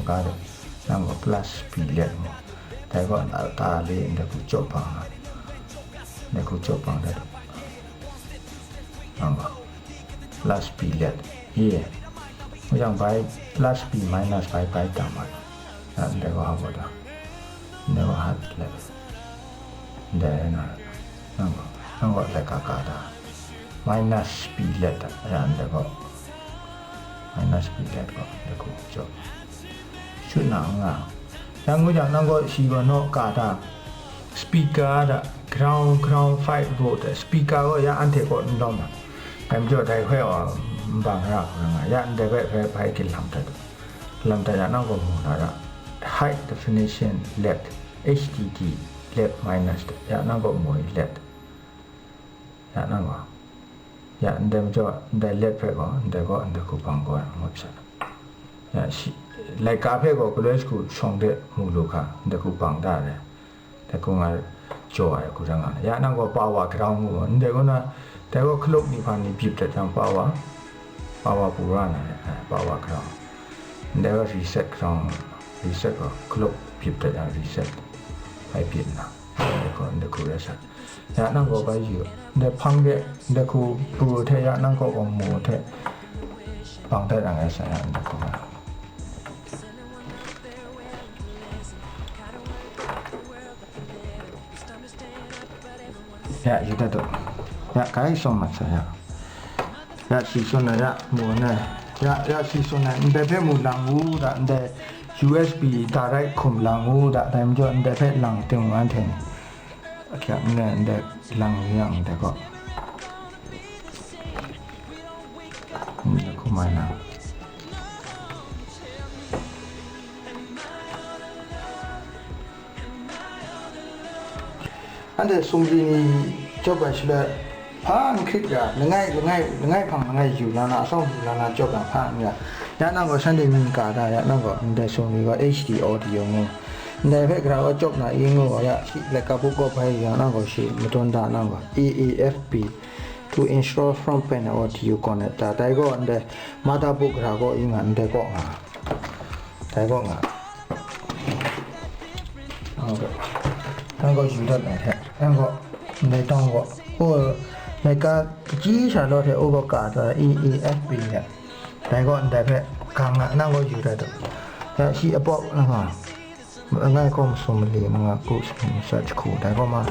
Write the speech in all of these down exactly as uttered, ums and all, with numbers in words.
ga de, nang gaw plus B let mu. Dai gaw, a, ta le ndai hku chyawp bang na, ndai hku chyawp bang dat u. Nang gaw plus B let, ye. Yang bai plus B minus bai bai tam ai. Ya, ndai gaw ha gaw da. Ndai gaw hat let. Ndai na, nang gaw, nang gaw let ka ka da. Minus B let da. Ya, ndai gaw. Minus B let gaw, ndai hku chyawp. Shut na nga. Yang ngu jang, nang gaw shi gaw naw ka da. Speaker da, ground, ground five volt da. Speaker gaw ya anhte kaw n lawm na. Dai majaw dai hpe gaw n bang ra hkra nga. Ya ndai hpe hpe bai hkye lam dat. Lam dat ya nang gaw mu na ra. High definition let, H D D let minus da. Ya nang gaw mu let. Ya nang gaw. Ya, ndai majaw, ndai let hpe gaw, ndai gaw, ndai hku bang gaw ai, ngut sha. Ya, shi, laika hpe gaw, galoi shagu shawng de mu lu hka, ndai hku bang da ai, ndai hku nga jaw ai hku rai nga ai. Ya, nang gaw, power ground ngu gaw, ndai gaw na, dai gaw, clock ni hpa ni bip dat jang, power, power pura na, eh, power ground. Ndai gaw, reset ground, reset gaw, clock bip dat jang, reset, bai bip na. Ndai hku, ndai hku rai sa. Ya nang gaw bai yu. Ndai hpang de, ndai hku pru hte ya nang kaw gaw mu hte, bang dat yang rai sa ya, ndai hku rai. Ya, yu dat u. Ya, kai so mat sa ya. Ya, shi tsun ai, ya, mu ai. Ya, ya, shi tsun ai, ndai hpe mu lang u da, ndai U S B direct hkum lang u da, dai majaw ndai hpe lang ting u anhte ni. Ahkyak ndai, ndai lang u yang ndai gaw. Ndai hkum ai na. Anhte sumri ni jawp ai shaloi, hpa n hkrit ga, langai, langai, langai hpang langai yu la na, asawng yu la na jawp yang hpa n ga. Ya nang gaw shanhte mying ka da, ya nang gaw ndai sumri gaw H D audio ngu. Ndai hpe gara gaw jawp na i ngu gaw, ya shi laika book gaw bai yu yang nang gaw shi madun da nang gaw A A F P to install front panel audio connector. Dai gaw ndai motherboard gara gaw i nga, ndai kaw nga. Dai gaw nga. Nang gaw, nang gaw yu dat ai hte, nang gaw, ndai tawng gaw, o, laika kachyi sha law hte, o gaw ka taw, E E F P hte, dai gaw ndai hpe, ga nga, nang gaw yu dat u. Ya, shi apawk, nang gaw, langai hkaw masum mali, nang gaw, ku, sa jahku, dai gaw ma,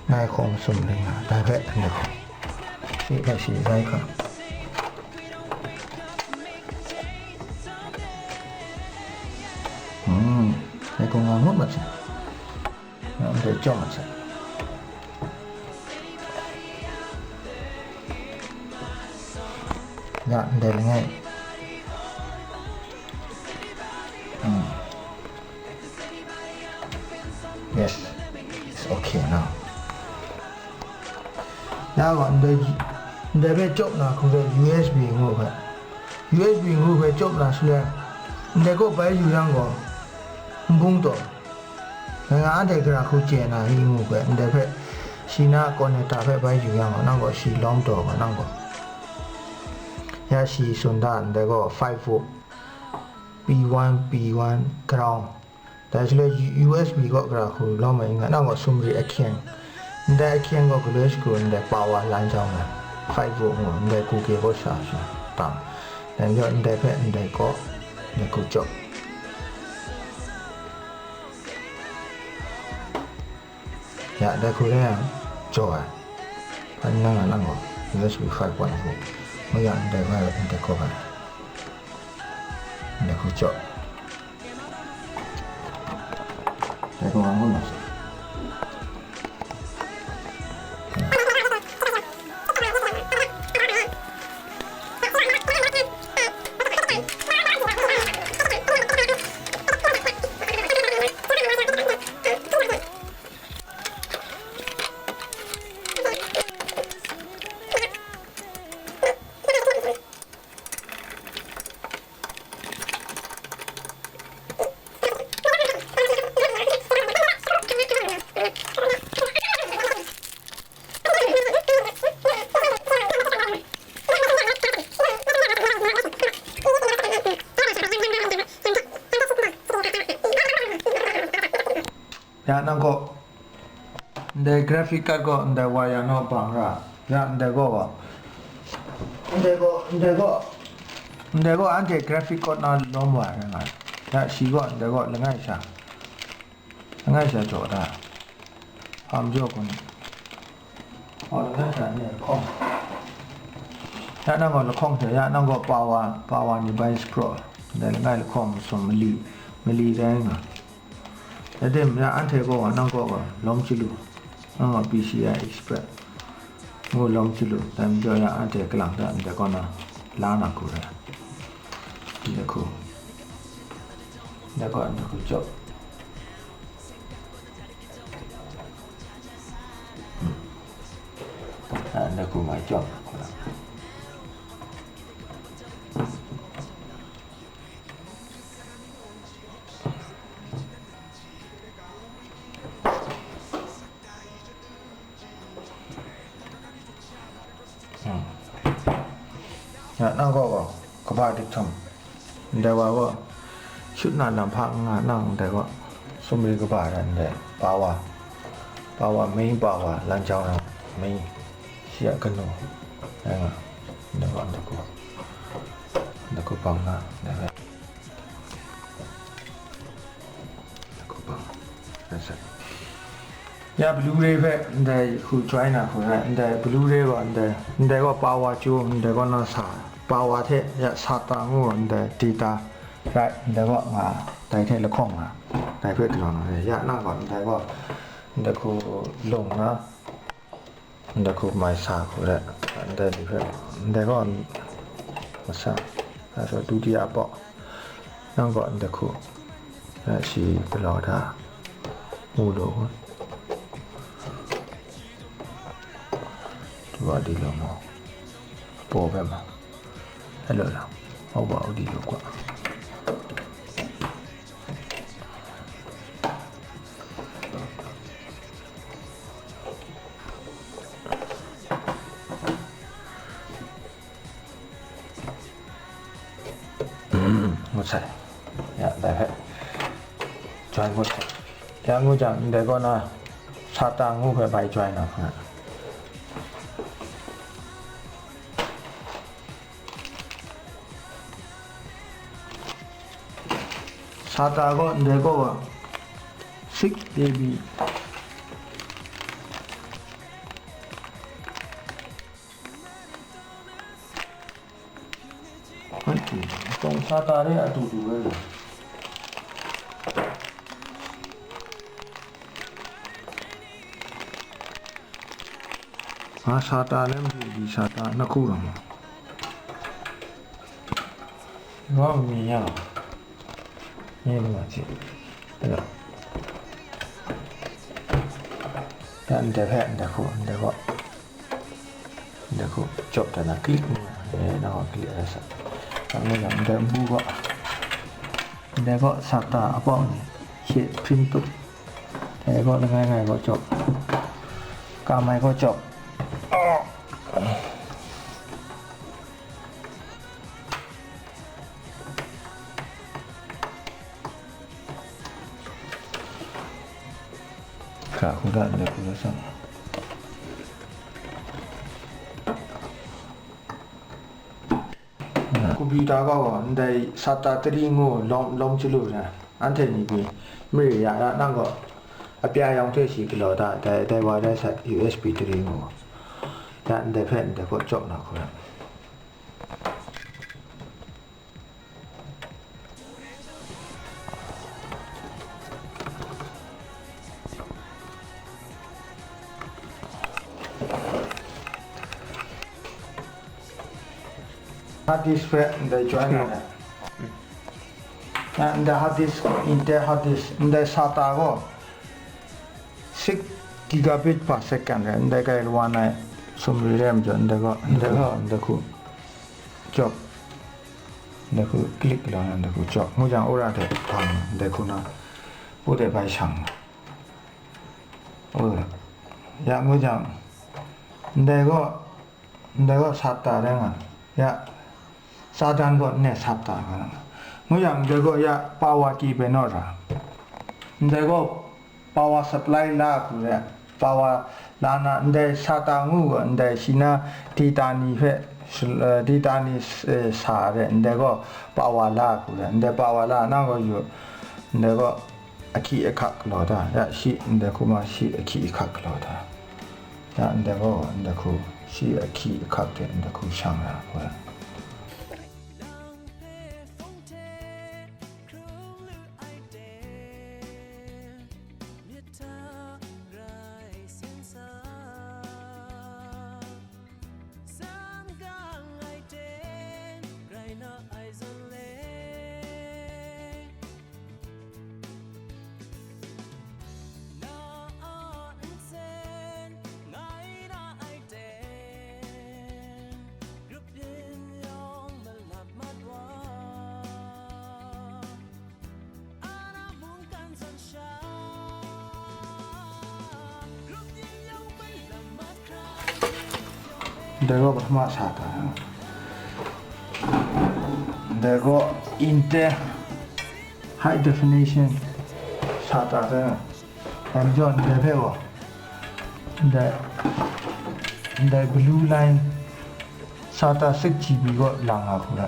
langai hkaw masum mali nga, dai hpe, ndai hkaw. Shi hpe shi rai hkra. Hmm, dai gaw nga ngut mat sai. Nga ndai chyawm mat sai. Nga ndai langai. Hmm. Yes, it's okay now. Ya gaw, ndai, ndai hpe chyawp na hku hpe U S B ngu hpe, U S B ngu hpe chyawp na shaloi, ndai kaw bai yu yang gaw, nbung taw, ngai nga anhte gara hku chye na i ngu hpe, ndai hpe, shi na connector hpe bai yu yang gaw, nang gaw shi lawm taw gaw, nang gaw. Ya shi tsun da, ndai gaw five volt, P one, P one ground. Dai shaloi U-, U S B kaw gara hku lawm ai nga, nang gaw sumri ahkyeng. Ndai ahkyeng gaw galoi shagu ndai power lan jau nga, five volt ngu, ndai kuke kaw sha sha tam. Dai majaw ndai hpe ndai kaw, ndai hku chyawp. Ya, dai hku rai yang, jaw ai. Hpa nang a nang gaw, U S B five point four. Mu yang ndai hpe ndai kaw ai. Ndai hku chyawp. Dai gaw ngu na sa. Ya nang gaw, ndai graphic card gaw ndai wa ya naw bang ra, ya ndai gaw gaw, ndai gaw, ndai gaw, ndai gaw anhte graphic card na lawm wa ai rai nga ai. Ya shi gaw ndai gaw langai sha, langai sha jaw da, hpa majaw kun. Oh, langai sha ni lahkawng. Ya nang gaw lahkawng hte, ya nang gaw power, power ni bai shapraw, ndai langai lahkawng masum mali, mali rai nga. Rai tim, ya anhte gaw nang kaw gaw lawm chyalu, nang gaw P C I expert ngu lawm chyalu, dai majaw ya anhte kalang hta ndai kaw na la na hku rai. Ndai hku, ndai kaw ndai hku jaw. Hmm. Ya, ndai hku ngai jaw na hku rai. Hmm. Ya, nang gaw gaw, kaba dik htum, ndai wa gaw, shut na lam hpa n nga nang, ndai gaw, sumri kaba ai ndai, power, power, main power, lan jau na, main, shi a kanu, rai nga, ndai gaw, ndai hku, ndai hku bang na, ndai hpe. Hku bang, rai sa. Ya Blu-ray hpe ndai hku join na hku rai, ndai Blu-ray gaw ndai, ndai gaw power chyu, ndai gaw na sa, power hte ya SATA ngu ndai data rai, ndai gaw nga, dai hte lahkawng nga, dai hpe galaw na rai, ya nang gaw ndai gaw, ndai hku lung na, ndai hku mai sa hku rai, ndai li hpe, ndai gaw masa, a so dutiya paw, nang gaw ndai hku rai shi galaw da, mu lu, tu wa di lu mu, paw hpe ma, hello la, hau wa u di lu kwa. Ngut sai. Ya, dai hpe. Join ngut sai. Ya ngu jang, ndai kaw na, SATA ngu hpe bai join na hku na. SATA gaw ndai gaw six A B. Anhte tawng SATA re a du du ai. Nga SATA le madu di SATA na ku ram. Nga mi ya. Ni ma chi. Ya. Dan de he de ku de ko. Ndai hku chop dan na click ni, e, nang gaw click ai sa. Nang ni nang ndai nbu gaw, ndai gaw SATA a pawng ni, hkye hpring tup, dai gaw langai ngai gaw chop, kam ai gaw chop. Hkra hku da, ndai hku da sang. Computer gaw ndai SATA three ngu lawm, lawm chyalu na, anhte ni pyi mari ya na, nang gaw apya yawng hte shi galaw da, dai, dai wa dai sat U S B three ngu. Ya ndai hpe ndai hpaw chawp na hku na. Hard disk hpe ndai join na le. Na ndai hard disk, Intel hard disk, ndai SATA gaw six gigabit per second re, ndai kai lawan ai sumri re majaw, ndai gaw, ndai gaw, ndai hku chawp, ndai hku click law na, ndai hku chawp, ngu jang, wora hte hpang, ndai hku na, u de bai shang. Ya ngu jang, ndai gaw, ndai gaw SATA rai nga, ya, Sadan gaw ne SATA nga, ngu jang, ndai gaw ya power ti bai naw ra, ndai gaw power supply la hku re, power la na, ndai SATA ngu gaw, ndai shi na data ni hpe, eh, data ni, eh, sa re, ndai gaw power la hku re, ndai power la na gaw yu, ndai gaw ahki ahkak galaw da, ya shi ndai hku ma shi ahki ahkak galaw da, ya ndai gaw ndai hku shi ahki ahkak hte ndai hku shang ra hku re. Dai gaw pahtama SATA. Dai gaw Intel high definition SATA dai. Dai majaw ndai hpe gaw, ndai, ndai blue line SATA six GB gaw lang nga hku ra.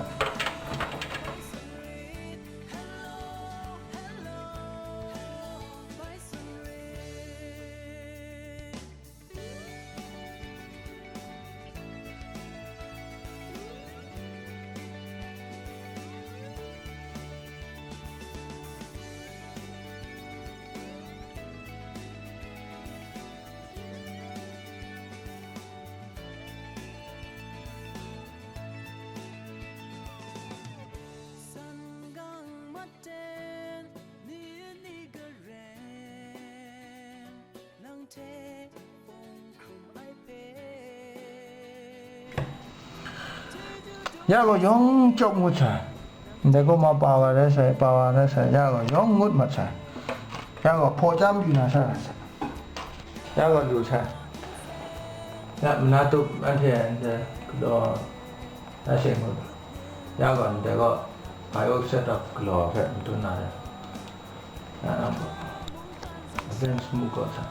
Ya gaw yawng chyawp ngut sai. Ndai gaw ma pa wa rai sai, pa wa rai sai, ya gaw yawng ngut mat sai. Ya gaw hpaw chyam yu na sai rai sai. Ya gaw lu sai. Ya mana tup anhte ndai galaw na she ngut. Ya gaw ndai gaw I O setup galaw hpe madun na rai. Ya, nang gaw advance mu gaw sa.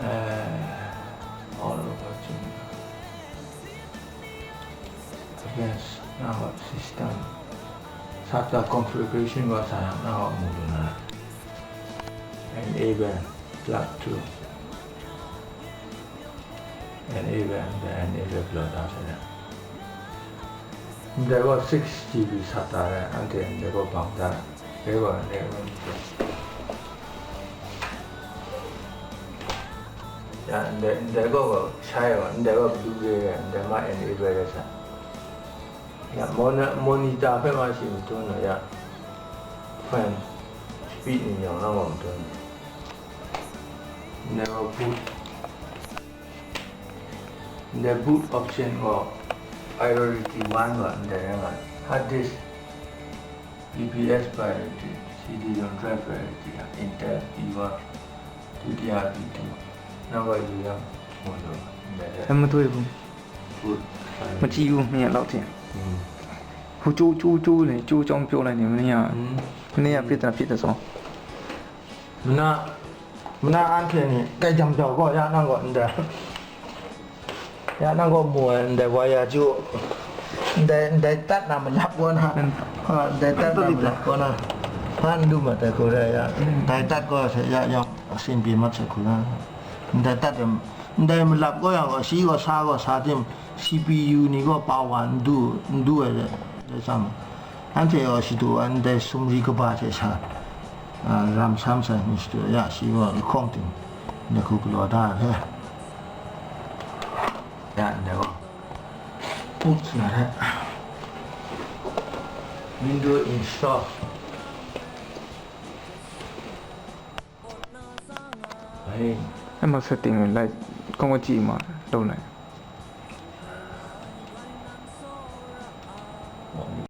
Eh, all over China. Advance, nang gaw system. SATA configuration gaw sa yang, nang gaw mu lu na. Enable, plug two. N A bai, N A bai galaw da sai. Ndai gaw six G B SATA rai, anhte ndai gaw bang da, dai gaw N A bai. Ya, ndai, ndai gaw shai gaw, ndai gaw Blu-ray rai, ndai ma N A bai rai sai. Ya, moni-, monitor hpe ma shi madun na, ya, fan, speed ni yawng na gaw madun na. Ndai gaw boot, ndai boot option gaw priority one gaw ndai rai nga ai. Hard disk, U P S priority, C D-ROM drive priority, Intel P one, dutiya P two, nang gaw yu yang, mu lu, ndai rai. အဲ မတွေ့ဘူး။ Boot. မကြည့်ဘူး မင်းက လောက်ထင်။ อืม။ ဟိုကျိုးကျိုးကျိုးနေ ကျိုးကြောင်းပြောလိုက်နေ မနေ့က။ อืม။ မနေ့က ဖြစ်တာဖြစ်တာဆို။ Mana, mana anhte ni, kai jam jau gaw, ya nang gaw ndai. Ya nang gaw mu ai, ndai waya ju, ndai, ndai tat na malap gaw na. Mm. Ha, ndai tat na malap gaw na. Hpa n lu mat ai hku rai ya. Mm. Ndai tat gaw se ya, ya, a sin pyi mat sai hku na. Ndai tat, ndai malap gaw yang gaw, shi gaw sa gaw sa tim, C P U ni gaw power n du, n du ai dai, dai sa ma. Anhte gaw shadu ai, ndai sumri kaba hte sha, a, ram sam sai ni shadu ya, shi gaw lahkawng ting, ndai hku galaw da ai hpe. Ya, ndai gaw. Oops, not that. Window install. Hey. အဲ့မှာ setting ကို လိုက် ကောင်းကောင်းကြည့်မှ လုပ်နိုင်တယ်။